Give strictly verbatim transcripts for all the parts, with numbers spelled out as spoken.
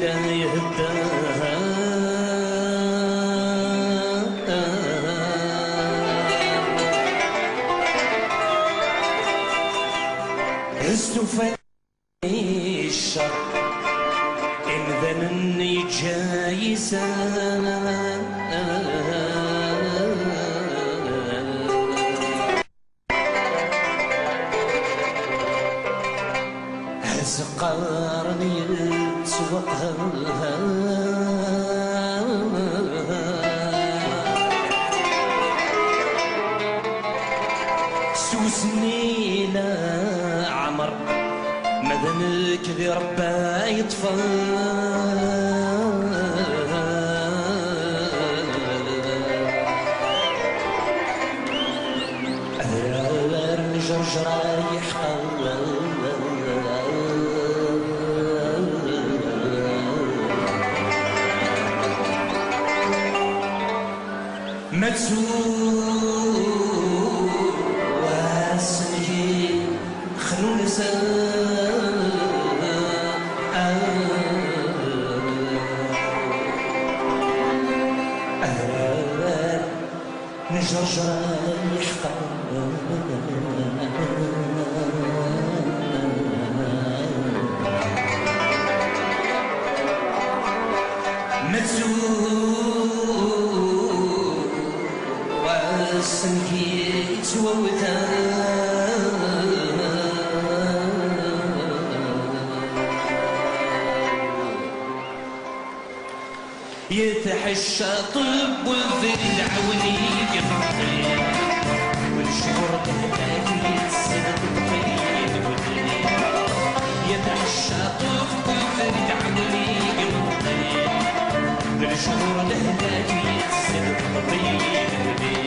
ihedder. Stufa iccer imdanen yeǧǧa yisan. Azeqqaren yettwaqhar s uzniq leɛmer, ma d nekk di Rebbi yeṭṭfen. Adrar n Ǧerǧer ay iḥeqqa. Ma ttu wass-nni xnunsen. Adrar n Ǧerǧer ay iḥeqqa. Ma ttu wass-nni yettwawten. Yetḥecca ṭṭbel d lɛawen i imeṭṭi, d lecɣur d lehlak yettselṭeṭṭi d wudli. Yetḥecca ṭṭbel d lɛawen i imeṭṭi, d lecɣur d lehlak yettselṭeṭṭi d wudli.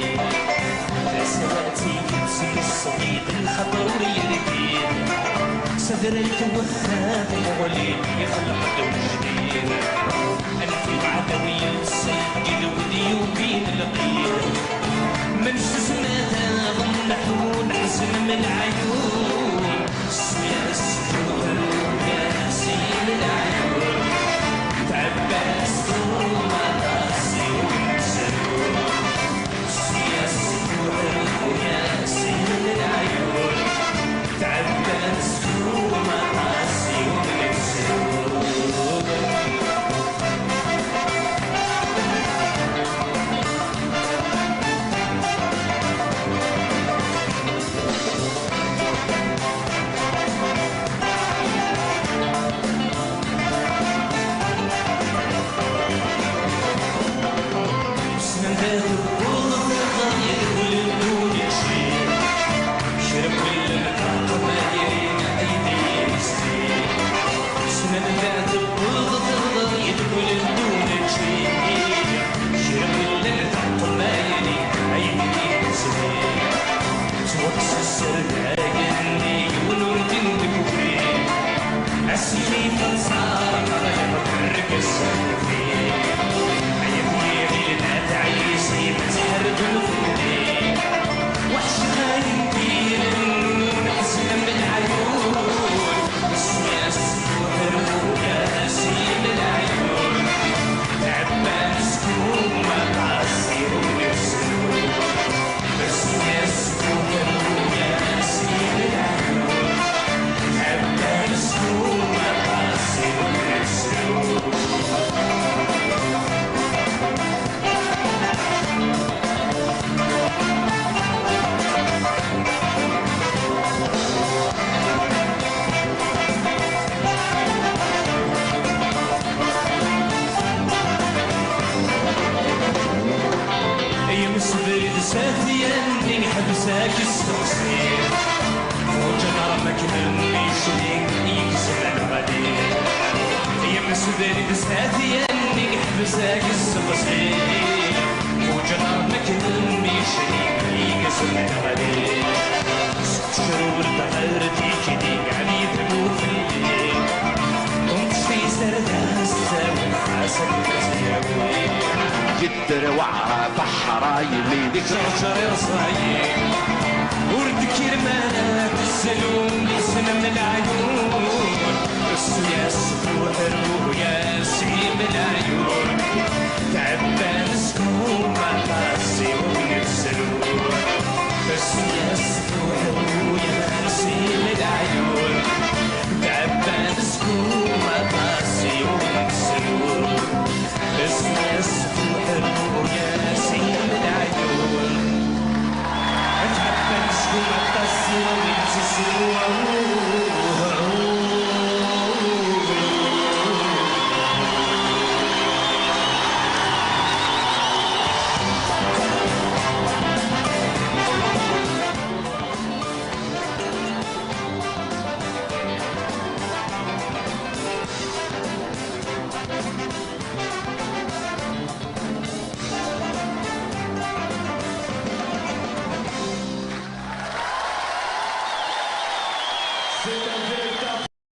Taswiɛt i yettmeṣṣi d lxaṭer ur yerkid, s adrar twehha tmuɣli ixleq-d ujdid. Anef i uɛdaw yelsen deg wid yubin lqid. Ma nettezmata ɣenneḥ u neḥzen am leɛyun, s yas uḥru yasin leɛyun. Tɛebba s tumaṭas i ur nettru. Ssnen da tewweḍ tɣa yedwel n unečči, kra n wullen taqmayli ay d imesli. Ssnen da tewweḍ tɣa yedwel n unečči, kra n wullen taqmayli ay d imesli. Ttwakkes sser dayen-nni yiwen ur din deg ubrid. Asmi teẓẓar ɣer-i terkes fell-i. Ay at yiɣil n At Ɛisa, yettḥerben fell-i. Weḥceɣ ayen n yiren, neḥzen am leɛyun. Isem-as Muḥerru Yasin leɛyun. Tɛebban s kum aṭas i ur nesru. Yemsebrid s at Yanni, ḥbes-ak sseqsi. Fuǧ nar makken mmi yecni, yegzem lɣali. Yemsebrid s at Yanni, ḥbes-ak sseqsi. Fuǧ nar makken mmi yecni, yegzem lɣali. Tecrur-d ɣer tikli, ɛli d Mufelli. Ṭunt fi serdast, ɣas ad t-yawi. Yedder Waɛrab aḥray mi deg Ǧerǧer irẓayi. Ur d-kkirem ara tezlum, isem n leɛyun. Yas uḥru yas imlayun, tɛebban skum aṭas i wen-yesru. Yas uḥru yas imlayun, tɛebban skum aṭas i wen-yesru. Yas uḥru yas imlayun. Ad tḥebbem skud aṭas i wawin s isuru.